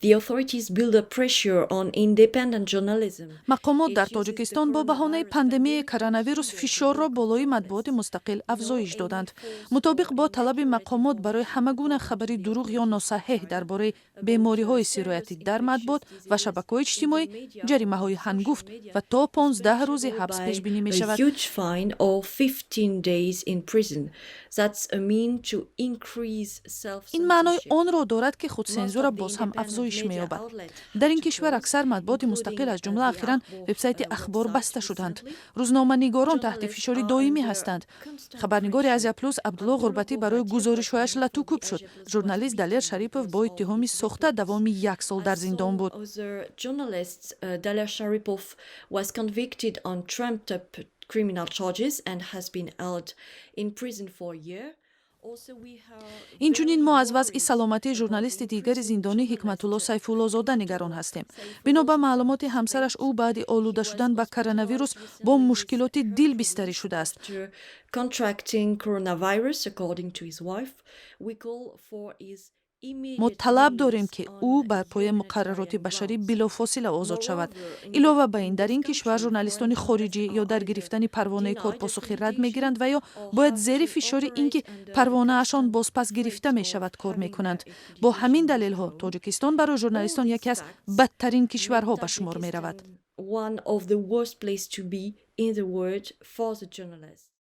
The authorities build up pressure on independent journalism. Мақомот дар Тоҷикистон бо баҳонаи пандемияи коронавирус фишорро болои матбуоти мустақил афзоиш доданд. Мутобиқ бо талаби мақомот, барои ҳама гуна хабари дурӯғ ё носаҳеҳ дар бораи бемориҳои сироятӣ дар матбуот ва шабакаҳои иҷтимоӣ ҷаримаҳои ҳангуфт ва то 15 рӯзи ҳабс пешбинӣ мешавад. A huge fine or 15 days in prison. That's a mean to increase Ин маънои self-censorship. онро дорад, ки худсензура боз ҳам афзоиш меёбад. Дар ин кишвар аксар матбуоти мустақил, аз ҷумла охиран вебсайти «Ахбор», баста шуданд. Рӯзноманигорон таҳти фишори доимӣ ҳастанд. Хабарнигори «Азия Плюс» Абдулло Ғурбатӣ барои гузоришҳояш латукӯб шуд. Журналист Далер Шарипов бо иттиҳоми сохта давоми як сол дар зиндон буд. Other journalists, Daler Sharipov was convicted on trumped-up criminal charges and has been held in prison for a year. Инчунин мо аз вазъи саломатии журналисти дигари зиндонӣ, Ҳикматулло Сайфуллозода, нигарон ҳастем. Бино ба маълумоти ҳамсараш, ӯ баъди олуда шудан ба коронавирус бо мушкилоти дил бистарӣ шудааст. Contracting coronavirus, according to his wife, we call for his Мо талаб дорем, ки ӯ бар пояи муқаррароти башарӣ билофосила озод шавад. Илова ба ин, дар ин кишвар журналистони хориҷӣ ё дар гирифтани парвонаи кор посухи рад мегиранд ва ё бояд зери фишори ин ки парвонаашон бозпас гирифта мешавад, кор мекунанд. Бо ҳамин далелҳо Тоҷикистон барои журналистон яке аз бадтарин кишварҳо ба шумор меравад. One of the worst place to be in the world for the journalists.